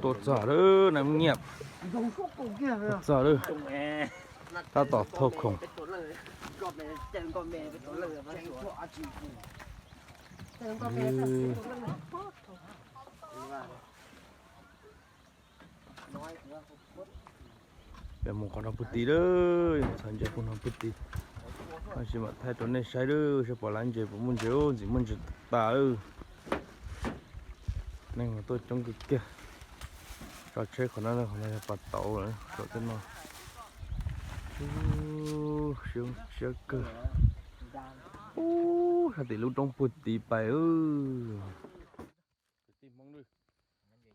Tuaj txog lawm na, nyiam. Tuaj txog lawm. Tab tom thauj khoom. Peb mus qhov no puag tid lawm, txhos ntses puag no puag tid. Tab sis mam thaij rau nej saib lawm, saib puas lav ntses, puas muaj ntses, ntxim muaj ntses tas lawm. Neeg mas tuaj coob kawg kiag. Tso tsheb qhov no, qhov no yog pas tauv lawm, saum tej no. Siab kawg. Ub, sab tim lub roob puag tid pais. Kwv tij Hmoob lawm,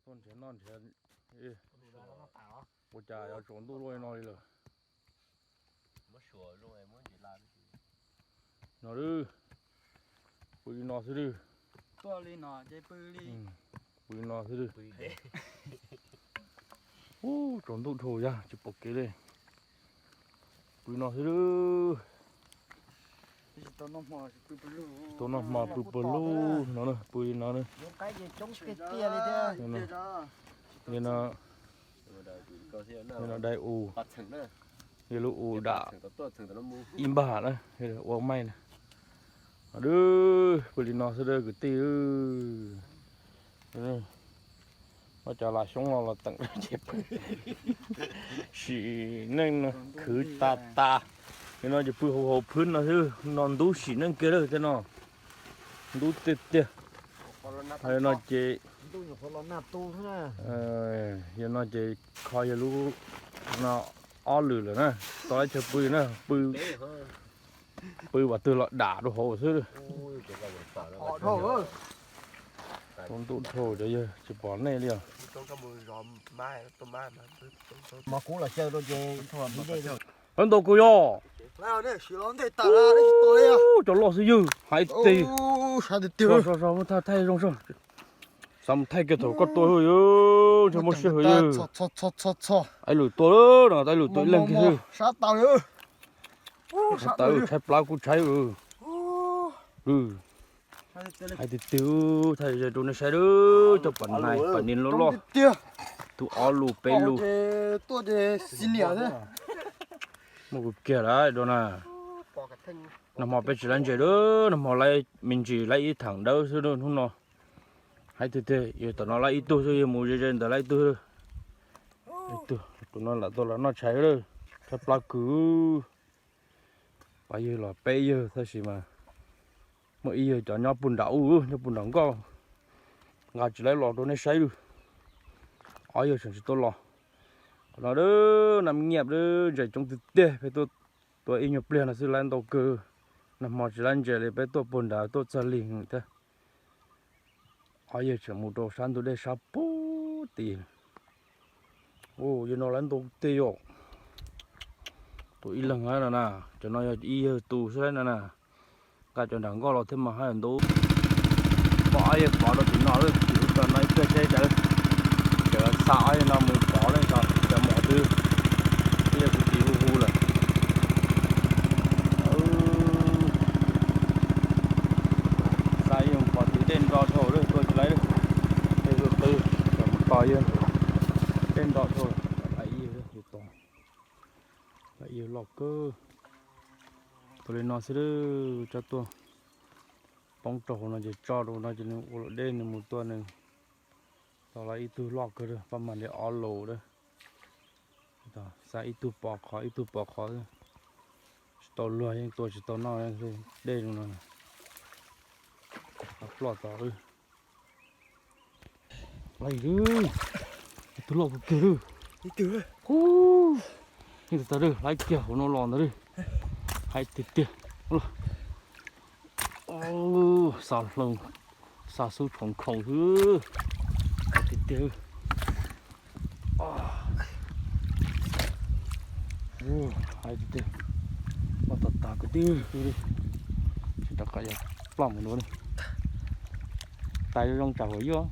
tuaj nrhiav noj nrhiav, ua cas yuav tsaus ntuj luaj li no li lawm. No lawm, pw li no xwb lawm. Pw li no xwb lawm. Ub, tsaus ntuj dhau yag tsis pom kev li. Pw li no xwb lawm. Tau noj hmo pw puag lug no, pw li no na. Li no, li no dai u, li lub u dam ib npag na, ua maij na. Dwb, pw li no xwb dab kwv tij. Muab cov lam xyoob no los teem ces pw. Sim neej no khwv tas tas. Li no ces pw hauv hauv phwb no xwb, no ntub sim neej kiag lawm tej no. Ntub tiag tiag. Li no ces, li no ces kho yog lub no ob lwm lawm na. Tau ib chaw pw na, pw, pw vam twg los dam rau hauv xwb. Tsaus ntuj dhau cov yawg tsis pom nej li os. Lawv ntaus kuv yog. Cov loj xwb yawg, hais tias. Muab thaij thaij zoo, xav mus thaij kiag thaum koj tua yawg, ntshe muaj sij hawm yawg. Ib lwm tua lawm no, ib lwm tua ib leeg kiag xwb. Tshaib plab kuj tshaib. Hais tiag tiag, thaij rau nej saib, cov pam nais pam niag loj loj, tus ob lus peb lus. Muaj kawg kiag lawm dua na. Nag hmo peb tsis laib ntses lawm, nag hmo laib me ntsis, laib ib thaam dawb xwb hnub no. Hais tiag tiag, yog tom no laib ib tug xwb, yog mus ze ze ntawd laib ib tug. Tus no lam tuaj los noj tshais lawm, tshaib plab kawg. Pab yawg los peb yawg tab sis mas muaj ib yawg cov nyob puag nram ub, nyob puag nram nkoj, nqa tsis laib los rau nej saib lawm. Ob yawg tseem tsis tuaj los. Qhov no dab nam nyiam dab ntses coob tiag tiag, peb tuaj tua ib nyuag pliag no xwb laib ntau kawg. Nag hmo tsis laib ntses li, peb tuaj puag nrad tuaj txog lig thiab. Ob yawg tseem mus rau sab ntug dej sab puag tid. Yawg no laib ntau tiag yom. Tus ib leeg no na, cov no yog ib yawg tus xwb na na. Nqa cov nram nkoj los thiab mas haj yam ntau. Pom ob yawg pov rau tim no lawm, tim lub tod no ib pliag seb cas, tseem xa ob yawg no mus pov lawm tso, cov mov twb, twb yog kuv txiv hu hu lawm. Xa yawg pov tim dej nro dhau lawm, tua tsis laib lawm. Tej lub qwb, cov mus tos yawg, dej nro dhau lawm, ib yawg tos, ib yawg loj kawg. Tua li no xwb, tso tuaj poob rau hauv no ces tso rau no ces nws ua luam dej nws mus tua nws. Tau lawm ib tug loj kawg, pab mam li ob lus lawm. Xa ib tug pov qhov ib tug pov qhov, tsis tau luag yeej tua tsis tau noj dej no. Ploj tod. Laib, ib tug loj kawg kiag lawm. Yeej tas tas lawm, laib kiag hauv no los ntawd lawm. Hais tiag tiag, xa hlau, xa xub tshov khoom xwb. Hais tiag tiag. Hais tiag tiag, loj tas tas kwv tij, tsis rov qab yuav ploj mus dua li. Tais zoo tsam huam yuaj.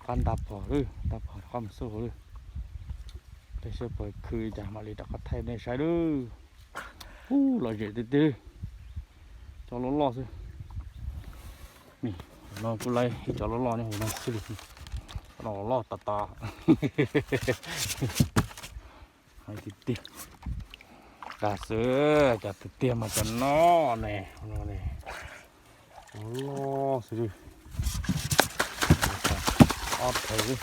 Qab nta phom lawm, nta phom qab mus xub hauv lawm. Tej saib puas khw cas mam li rov qab thaij nej saib lawm. Ub, lom zem tiag tiag, cov loj loj xwb. No kuj laib ib cov loj loj nyob hauv no xwb li. Cov no loj tas tas. Hais tiag tiag. Dag xwb, cov tiag tiag mas cov no ne, no ne. Loj xwb li. Ob thawv li.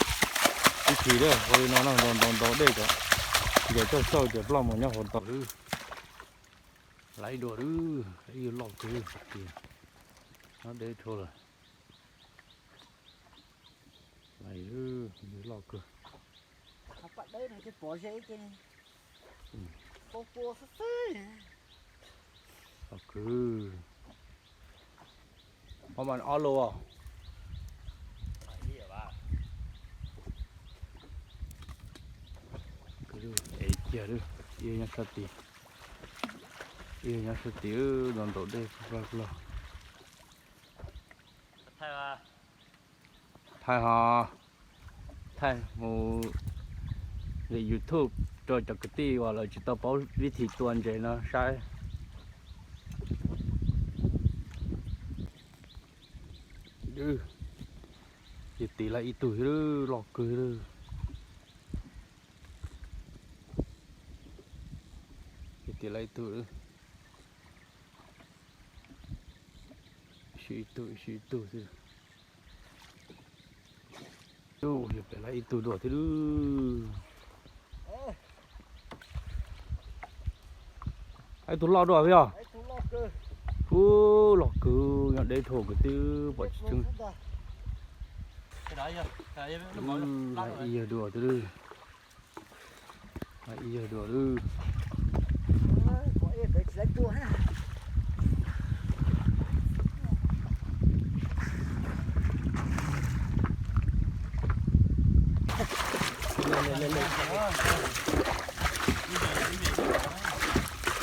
Ib chim lawm, ua li no no, ntaus ntaus ntaus dej cov, ncaws toj xauj ces ploj mus nyob hauv tau lawm. Laib dua lawm, ib yawg loj kawg tiag. Nyob deb dhau lawm. Laib lawm, ib yawg loj kawg. Loj kawg. Ob mas ob lub os. Ev kiag lawm, ib yawg nyob sab tid. Ib yawg nyob sab tid, ntaus ntaus dej ploj ploj. Thaij ho, thaij mus YouTube rau cov kwv tij uas lawv tsis tau paub vib thim tua ntses no saib. Yawg tiv laib ib tug thiab, loj kawg lawm. Yawg tiv laib ib tug, sib ib tug sib ib tug xwb. Yawg pem laib ib tug dua thiab lawm. Ib tug loj dua thiab yog? Ub, loj kawg, nyob deb dhau kwv tij pom tsis tsheej. Laib ib yawg dua thiab lawm. Laib ib yawg dua lawm.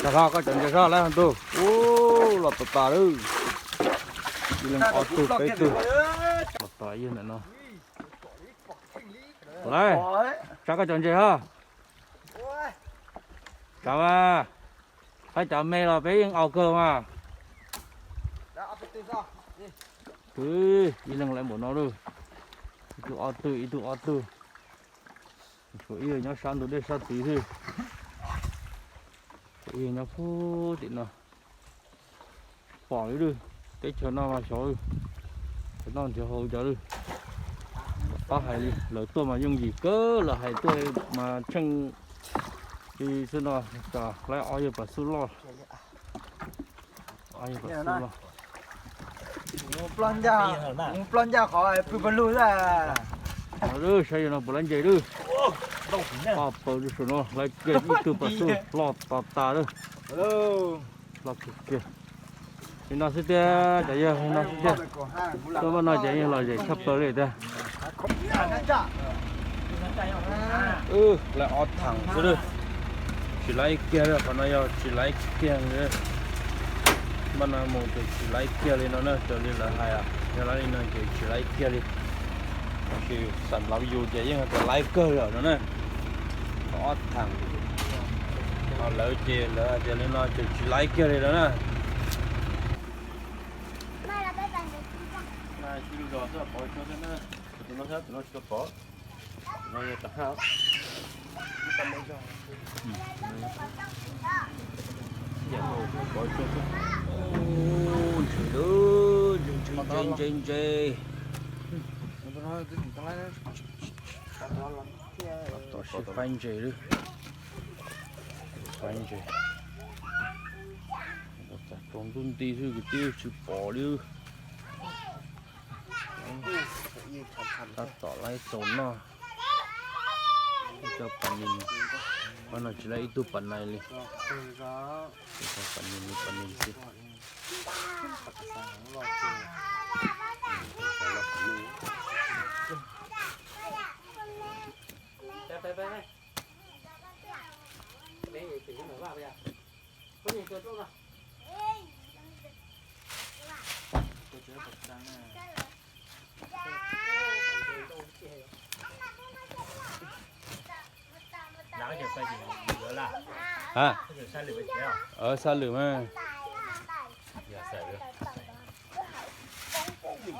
Tag hlo koj cov ntses sab laib hov ntug. Ub, los tas tas lawm. Ib leeg ob tug peb tug. Los tas ib yawg ntawm no. Lawm, tsa koj cov ntses hov. Tsa mas, peb cov me los peb yeej aus kawg mas. Twb ib leeg lawm npaum no lawm. Ib tug ob tug, ib tug ob tug. Tshuav ib yawg nyob sab ntug dej sab tid xwb. Tshuav ib yawg nyob puag tim no. Pom li lawm, teb chaws no mas xyov, noj nrhiav haus cov lawm. Pab hais li lawv tuaj mas yooj yim kawg, lawv hais tuaj mas tsheej li xwb no, laib ob yawg pas xub loj. Ob yawg pas xub loj. Mus ploj ncaj qhov pw pawg lug lawm. Saib yawg no puas laib ntses lawm. Paj paws saum no laib kiag ib tug pas xub loj tas tas lawm. Loj kiag kiag. Li no xwb tiag, cov yawg, li no xwb tiag. Tuaj npaum no ces yeej lom zem tshaj plaws li tiag. Laib ob thaam xwb lawm. Tsis laib kiag li, qhov no yog tsis laib kiag li. Npaum no mus ces tsis laib kiag li no na, raws li lawv hais. Yog laib li no ces tsis laib kiag li. Tab sis xam lav yus ces yeej hais tias laib kawg li no na. Ob thaam. Ho lawv ces lawv hais tias li no ces tsis laib kiag li no na. Ntses, ntses, ntses, ntses. Tab tom sib faib ntses lawm. Faib ntses. Txav tau ntuj nti xwb kwv tij, tsis pom li. Tab tom laib txaus noj. Ib co pas nis, pab no tsis laib ib tug pas nais li. Pas nis li pas nis xwb. Ha, xa lwm mas. Me,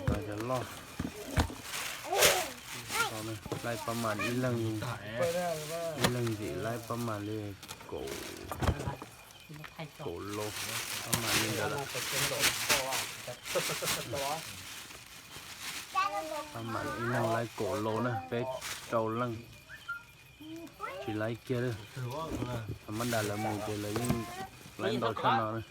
cov loj. Laib pab mam ib leeg, ib leeg ntxim laib pab mam li kaum, kaum lo, pab mam li ntawd lawm. Pab mam ib leeg laib kaum lo na, peb rau leej tsis laib kiag li. Mab dam lawv mus ces lawv yeej laib ntau tshaj no na.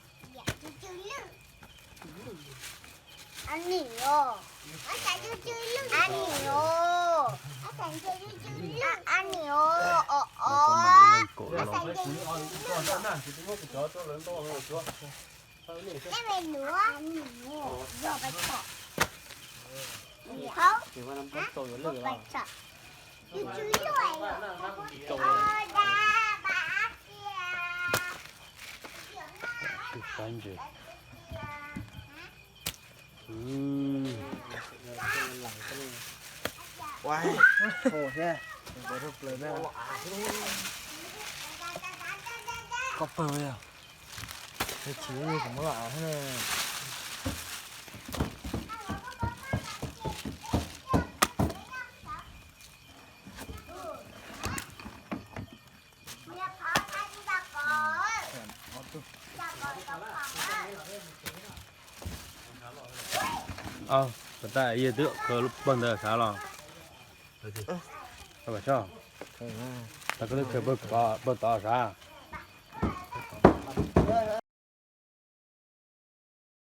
Koj pawg yog, tsis kuv muab los. Au, puas tas yawg twb khaws pawg ntawd xav los? Tau koj twb khaws pawg tod xav?